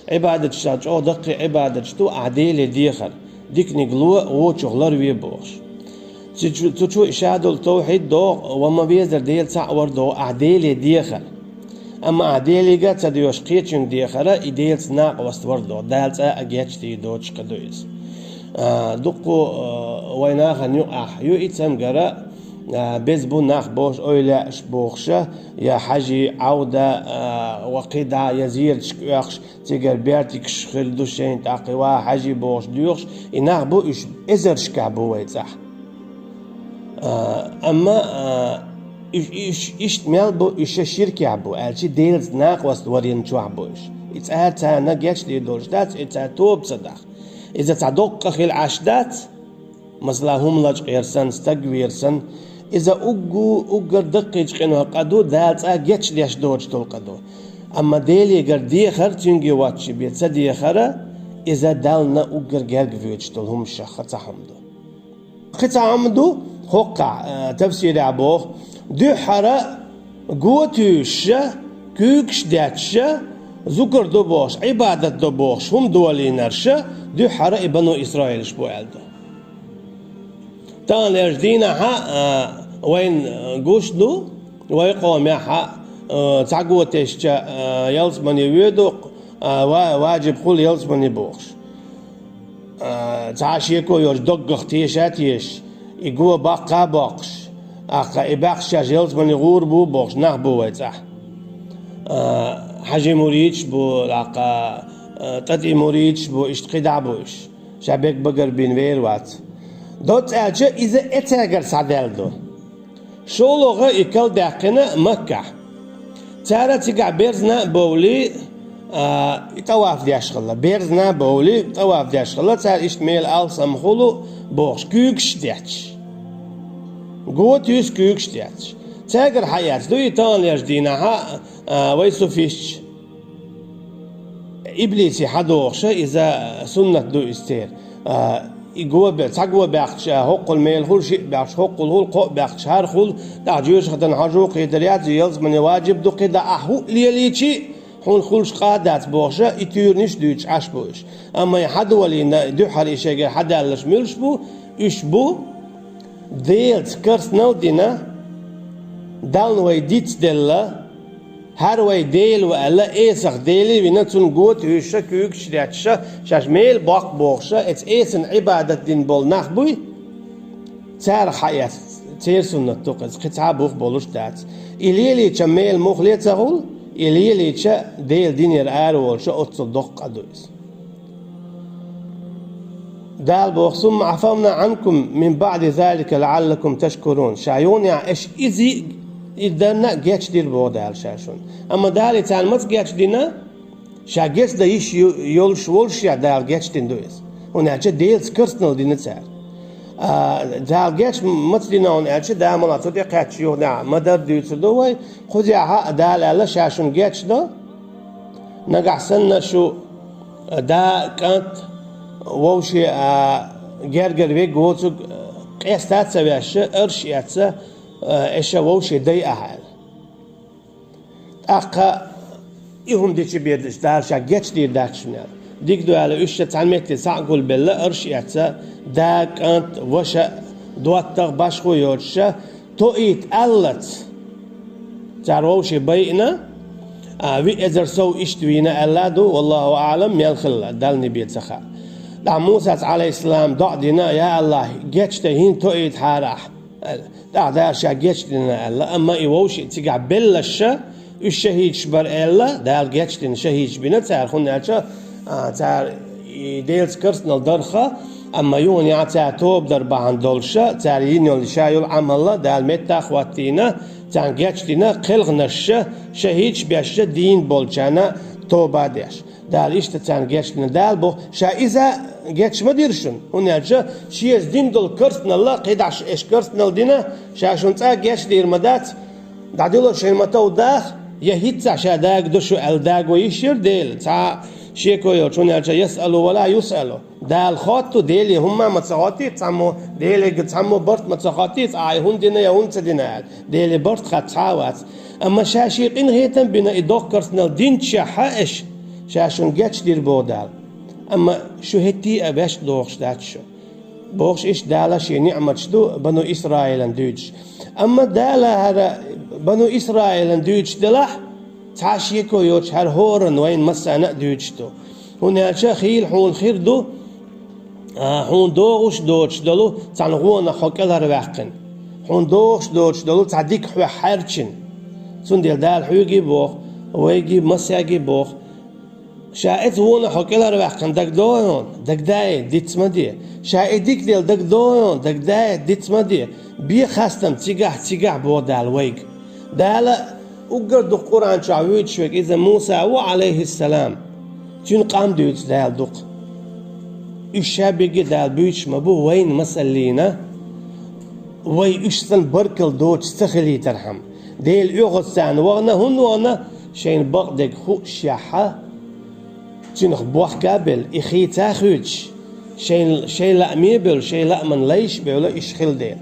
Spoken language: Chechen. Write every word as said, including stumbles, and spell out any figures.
Ӏибадаташ чӀогӀа даккхий Ӏибадаташ ду ахь Деле дехар, диканиг ло, вочух ларве бохуш. Цу чу, цу чу и шадолу тавхьид догӀу, ва ма везара Дела цхьаъ вар догӀу ахь Деле дехар. Амма ахь Делига а ца доьшуш кхечуьнга дехара, и Делаца накъост вар догӀу, Дала цкъа а гечдийр доцуш кхин ду иза. А, дуккху, а, вайн нахана юкъахь ю и цамгара, а, беза бу нах бохуш, эвлаяаш бохуша, я хьажий, Ӏавда, а, ва кхидӀа, я зераташка оьхуш, цигара бертигаш хир ду шайна тӀаккха, ва хьажий бохуш доьхуш, и нах бу уьш, эзаршкахь бу вай цӀахь. А, амма, а, уьш, уьш иштта мел бу, уьш ширкехь бу, аьлча Делаца накъост варина чохь бу уьш. И цара царна гечдийр долуш дац, и цара тоба ца дахь. Иза цхьа доккха хила Ӏаш дац, масала, хӀума лачкъера санна, стаг вера санна, иза уггу, уггар даккхийчу къинойх къа ду, Дала цкъа гечдеш доцуш долу къа ду. Амма Делегара дехар, цуьнга воцчу бен ца дехара, иза Далла уггар герга воьдуш долу хӀуманашах ца хӀума ду. Кхин цхьа хӀума ду, хӀокхахь, а, тафсирехь боху, дуьххьара го туьйсуша, куьйгаш детташа, зукар до бохуш, Ӏибадат до бохуш, хӀума долийнарша, дуьххьара и бану Исраилаш бу аьлла ду. Таханлерчу дийнахьа, а, вайн, а, гуш ду, вай къомехьа, а, цхьа го тесча, а, ялсамане воьду, а, ва-, ваджиб хуьлу ялсамане бохуш. А, цхьа шеко йолчу доггах теша а тешаш, и го баккха а боккхуш, ахха и баьхча шаьш ялсамане гӀур бу бохуш нах бу вай цӀахь. А, хьажий муридаш бу, ахха, а, тӀатӀий муридаш бу, иштта кхидӀа бу уьш. Ша бегбагар бина вер вац. Доцца аьлча, иза эцегара схьадаьлла ду. ШолгӀа и кал даьккхина Маккахь. Цара цигахь берзна а бовлий, а, и тӀаваф деш хилла. Берзна а бовлий, тӀаваф деш хилла. Цара иштта мела алсам хуьлу бохуш, куьйгаш а детташ. Го туьйсу куьйгаш а детташ. Цаьргара хьаэцна ду и таханлерчу дийнахьа, а, вай суфисташ. Иблисе хьадохуша, иза суннат ду иза церан. А, и го бе-, цхьа го баьхча, хӀоккхул мела хуьлу, шиъ баьхча, хӀоккхул хуьлу, кхоъ баьхча, хӀара хуьлу, тӀаккха жоьжахатана хьожа кхетар яц, ялсамане ваджиб ду, кхидӀа ахь хӀуъа лелийчи, хьуна хуьлуш къа дац бохуша, и туьйранаш а дуьйцуш Ӏаш бу уьш. Амма и хьадолийна, дуьххьара и шайгара хьадаьлларш муьлш бу, уьш бу, Делаца керстанал а дина, Далла вай дицделла, хӀара вай Дела ву аьлла, эсах Деле а вина, цунна го туьйсуша, куьйгаш а детташа, шаьш мела боккху бохуша, эца эсана Ӏибадат дина болу нах буй, царах хьаэцна, церан суннат ду-кх иза, кхин цхьа а бух болуш дац. И лелийча мела муххале а ца хуьлу, и лелийча Делан динера ара волуша оццул доккха къа ду иза. Дала боху: «Сумма Ӏафавна Ӏанкум мин баӀди залика лаӀаллакум ташкурун». Ша юханехь аша иза и дарна а гечдира боху Дала ша шуна. Амма Дала и царна маца гечдина? Ша гечдан йиш ю-, йолуш волушехь Дала гечдина ду иза. ХӀунда аьлча Делаца керстанал дина цара. А, Дала геч маца дина хьуна аьлча, Дала мала цу тӀе кхаьчча юханехь ма-дарра дуьйцур ду вай. Кхузехь а Дала аьлла, ша шуна гечдо. Нагахь санна шу, а, да, кӀант, вовше, а, гергара вега воцург, а, къеста а ца вешша, арш а эцна, а, эша вовше дай ахьа аьлла. ТӀаккха и хӀума дичи бедаш, Дала ша гечдийр дац шуна аьлла. Дика ду аьлла, уьш ша цхьана метте схьа а гулбелла, арш а эцна, да, кӀант, ваша, доттагӀа, башхо йоцуша, тоийта аллац. Цара вовше байина, а, виъ эзар сов иштта вийна аьлла а ду, валлаху аӀлам, мел хилла, Далла бен ца хаьа. ТӀаккха Мусас, Ӏалайхиссалам, доӀа дина: «Я АллахӀ, гечдай хӀинца тоийтахьара ахь», аьлла. ТӀаккха Дала ша гечдина аьлла, амма и вовше цигахь беллаша, уьш шахӀидаш бара аьлла, Дала гечдина шахӀидаш бина цара, хӀунда аьлча, а, цара и Делаца керстанал дарх, амма юханехь цара тоба дар бахьана долуша, цара йина йолу ша йолу Ӏамал Дала меттах а хӀоттийна, царна гечдина, кхелханаша, шахӀидаш бешша дийна болчарна тоба а деш. Дала иштта царна гечдина. Дала боху, ша иза геч ма дира шуна, хӀунда аьлча шеца дина долу керстанал, кхидӀа аша эша керстанал дина, ша шуна цкъа а гечдийр ма дац, дӀадуьло шайна ма-тов даха, я хӀинццехь ша дагадо шу аьлла даго йиш яра Дела, цхьа а шеко йолчу, хӀунда аьлча ясъалу ва ла юсъалу. Дала хотту, Деле хӀумма а ма ца хоттийта цхьаммо, Деле цхьаммо барт ма ца хоттийта, ахьа и хӀунда дина я хӀунда ца дина аьлла. Деле барт хатта цхьа а вац. Амма ша шен къинхетам а бина и доккха керстанал динчехьа аша, ша шуна гечдира боху Дала. Амма шу хӀетте а ваьш дохуш дац шу. Бохуш иштта Дала шен ниӀматаш ду Бану Исраилан дуьйцуш. Амма Дала хӀара Бану Исраилан дуьйцуш делахь, цхьа шеко йоцуш хӀара хӀоранна вайна массарна а дуьйцуш ду. ХӀунда аьлча хийла хьуна хир ду, а, хьуна догӀуш доцуш долу цхьана гӀонах хьо кӀелхьарваьккхина. Хьуна догӀуш доцуш долу цхьа дика хьоьх хьаьрчина. Цундела Дала хьоьга а боху, вайга а, массаьрга а боху: ша оцу гӀонах хьо кӀелхьарваьккхина дагадогӀий хьуна? Дагадаьй, диц ма де. Ша и дика делла дагадогӀий хьуна? Дагадаьй, диц ма де. Бе хастам цигахь, цигахь, боху Дала вайга. Дала уггар дукха Къуръан чохь вуьйцуш верг иза Муса ву, Ӏалайхиссалам. Цуьнан къам дуьйцу Дала дукха. Уьш ша берриге а Дала буьйцуш ма бу, вайна масаллина, вай уьш санна баркалла доцуш ца хилийтархьама. Делан оьгӀаз царна вахана, хӀунда вахана, шайна бакъдерг хуушшехь, цуьнах бохка а белла, и хийца а хуьйцуш, шайн, шайн лааме а бевлла, шайн лааман лайш а бевлла, уьш хилла дела.